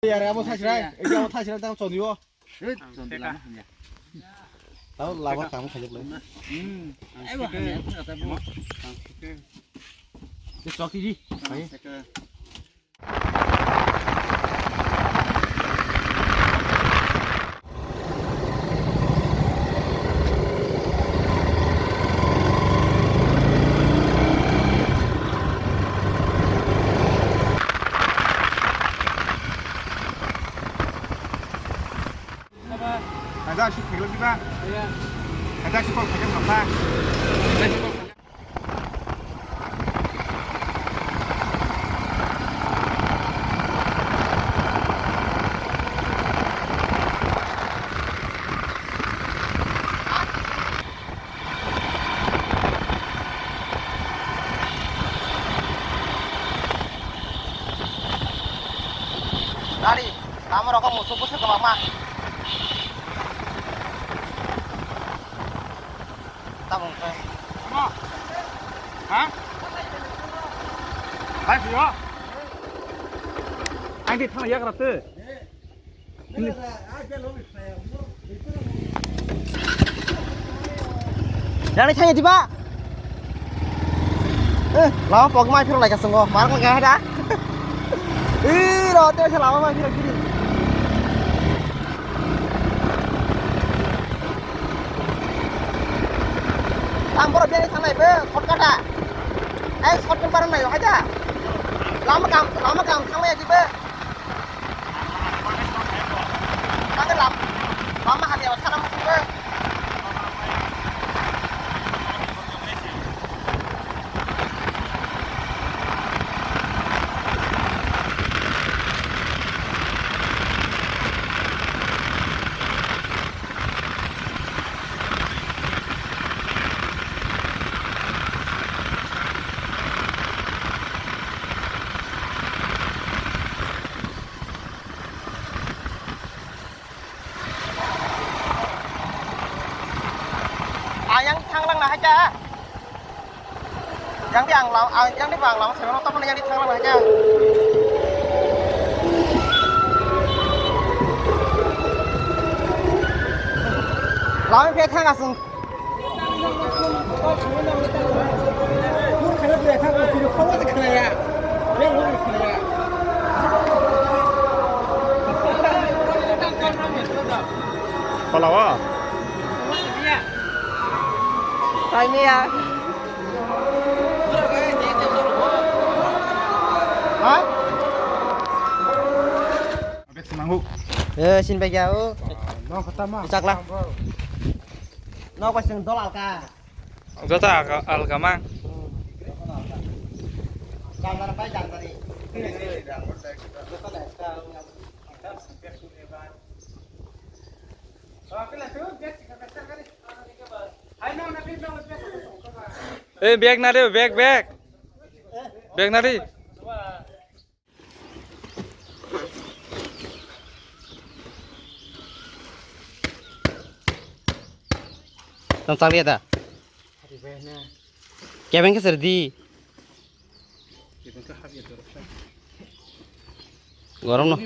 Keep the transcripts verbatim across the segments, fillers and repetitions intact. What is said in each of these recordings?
Yare abo thasirai, abo thasirai tang chonio. Tao laba kam khajuk lai. Hmm. Abo hamya thang kata bo. Te chok di. Ada si kilo di ba? Ada si kol kajang apa? Gari, lama rokok musuh busuk kebak mah. Tabung khe. Tamo? Ha? Hai, sio. Ang di thang yak rate. Yang ni thang ya, di ba? Eh, lama pok mai phirok lai ka songo. Mar ko ga da. Ih, ro te lama mai phirok giri. Ang borok biyani thanglai be, shortcut a. Ai, shortcut barang nai, haja. Lama kam, lama kam thanglai jibe. Tangke lam, lama hamya, sana musuh be. Ayang thanglang na haja. Yang di ang lam, ang, yang di bang lam, saya nonton yang di thanglang na haja. Lam pe thang asung. Palawa. Kaimia. Ha? Bek semangu. Eh, sin bek ya, oh. No, kata ma. Chakla. No, question dol alka. Joto alka, alka mang. Jandar pai jandari. Eh, bag na re, bag, bag. Bag na re. Tang chakliya da? Kebeng khe sir di? Gorom no.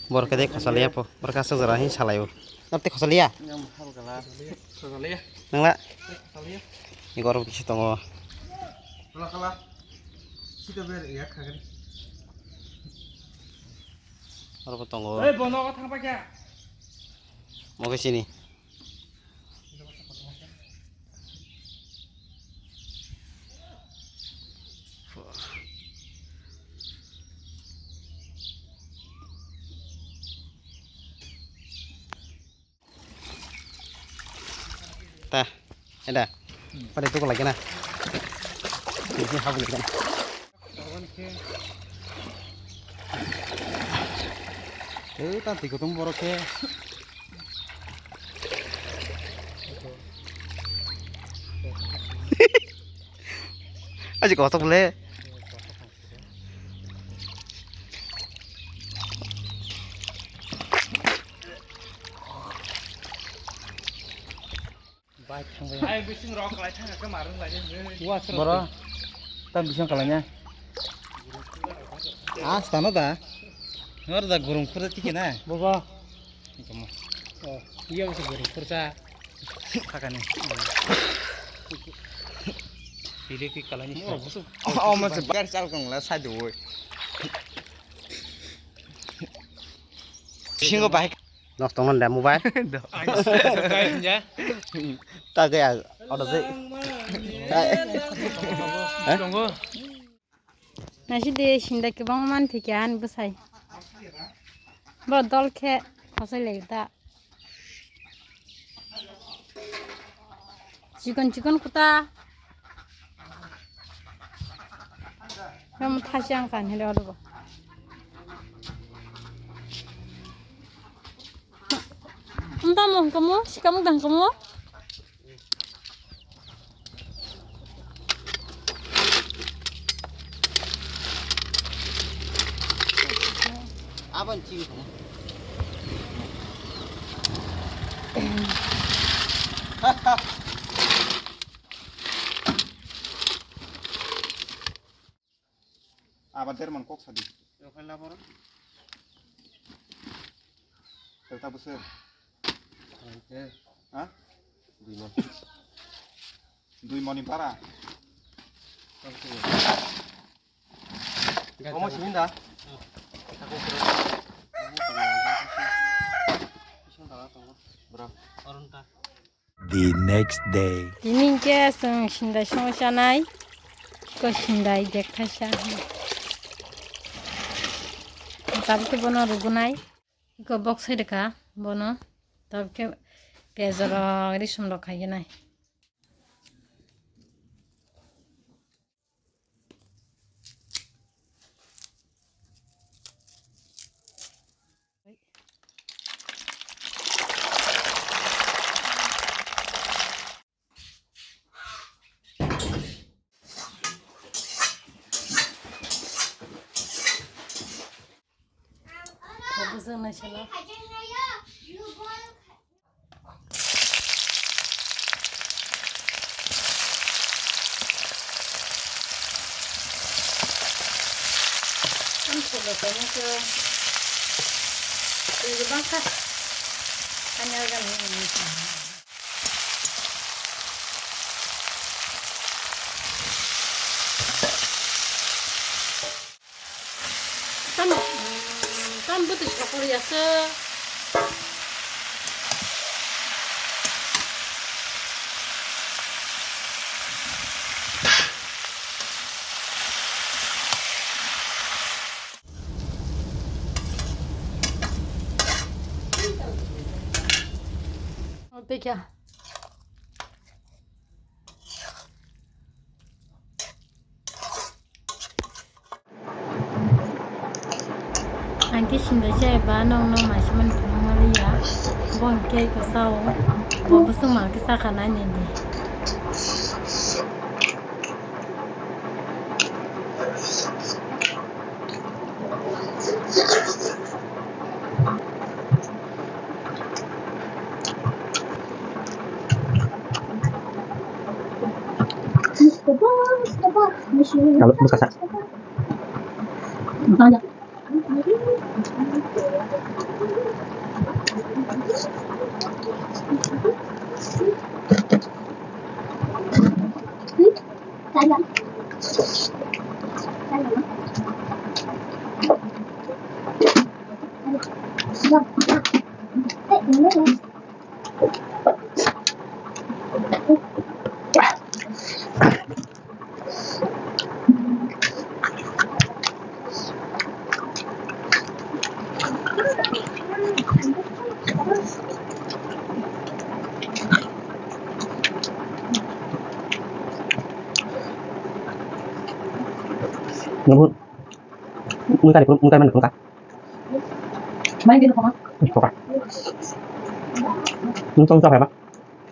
Borok khe de khosaliya po. Borok aswk jora hin salai o. Norte khosaliya? Nangla? Ni gorom kisi tongo. Oro bo tongo. Mo khe sini. Ta, eda. Pada itu lagi na. Ini habu lagi na. Eh, tadi kutung borok khe. Aji kotok le. Bai thangbai. Ai bising rok lai thang ka marung lai de. Wa sro. Boro. Tam bising kalanya. Asta no da. Nor da gurung khurda tiki na. Bobo. Tamo. Oh, iya masa gurung khurda. Kakani. Pilih ki kalani. Oh, bosu. Oh, masa bar chal kong la sadu woi. Singo bahai. Nosto hwnda mobile. Ai, ai, ai, ya. Ta gaya, auto se. Tongo. Naisidi sinda kebang manphi khe ani bwsai. Bo dol khe khosoi lai da. Chikon chikon kuta. Kamu thasi ang kan hele odo bo. Ang tamo kamu, si kamu dang kamu. Aban ching ko. Aban derman kok sadi. Yo khala boro. Khelta bwswk? Oke. Ha? Dui mon. Dui moni bara. Oke. Omo simi da? Bro. Arun ta. The next day. Tini hwnkhe chwng sindai songwi chanai. Iko sindai dekthaisa. Tabukhe bono rugunai. Iko bok sai rwkha bono. Tabukhe piyaj rok risum rok khaiwi nai. Ang sulo tong khe twi bangkha. Ani organ ni. Tam, tam bwtwi sokor ya se. Pekya. Ang khe sindai chai ba nokno maisingmani phunukmaliya. Bo hwnkhe kwchao. Bo bwswk mal khe chakha nainani. Kalau bwsasa. Nabut, mutai, mutai mana? Main di rumah. Bukan. Untung tak apa?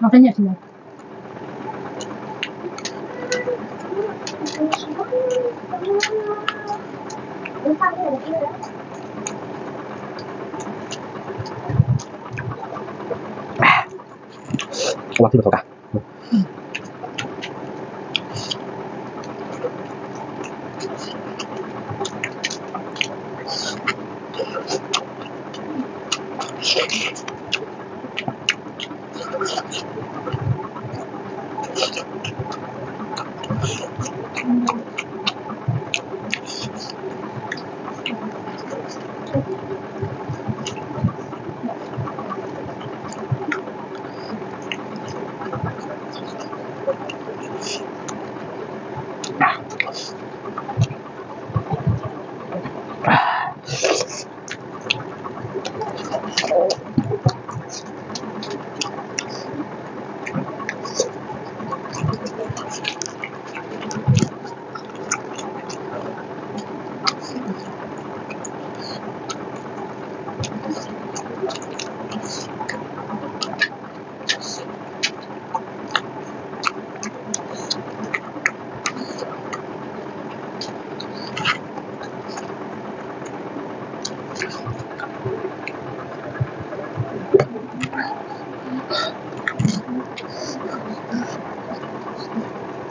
Makanya sih. Waktu itu kah?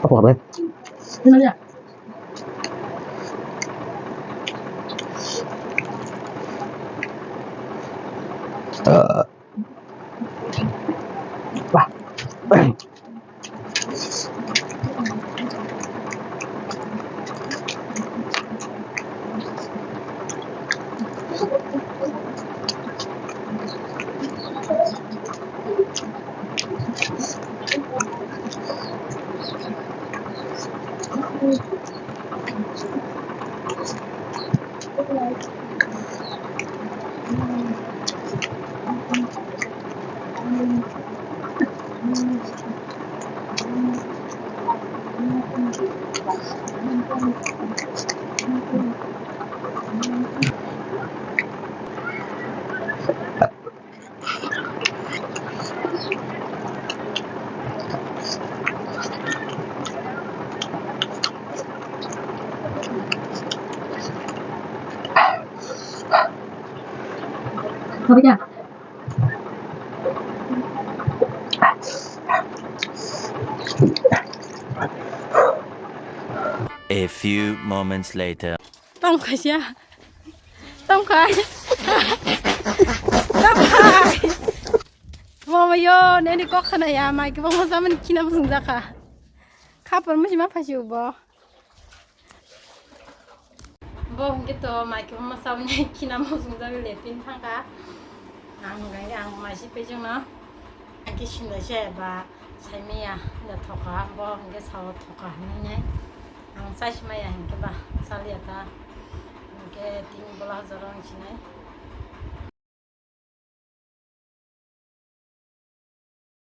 Apa kabar? A few moments later. Tong khaisa. Tong khai. Tong khai. Mama yo, nini kok khana ya, mai kwbangma samani khina bwswng jakha. Khapor musi ma phasi ubo. Bo hwnkhe to mai kwbangma samani khina bwswng jakha lepin thangkha. Ang hwnkhe ang mai si pejongno. Ang khe sinda se ba saimaya da thoka, bo hwnkhe sao thoka hinwi nai. Ang chai simaya hinkhe ba chaliya ta. Hinkhe tini bola hajaro ang sinai.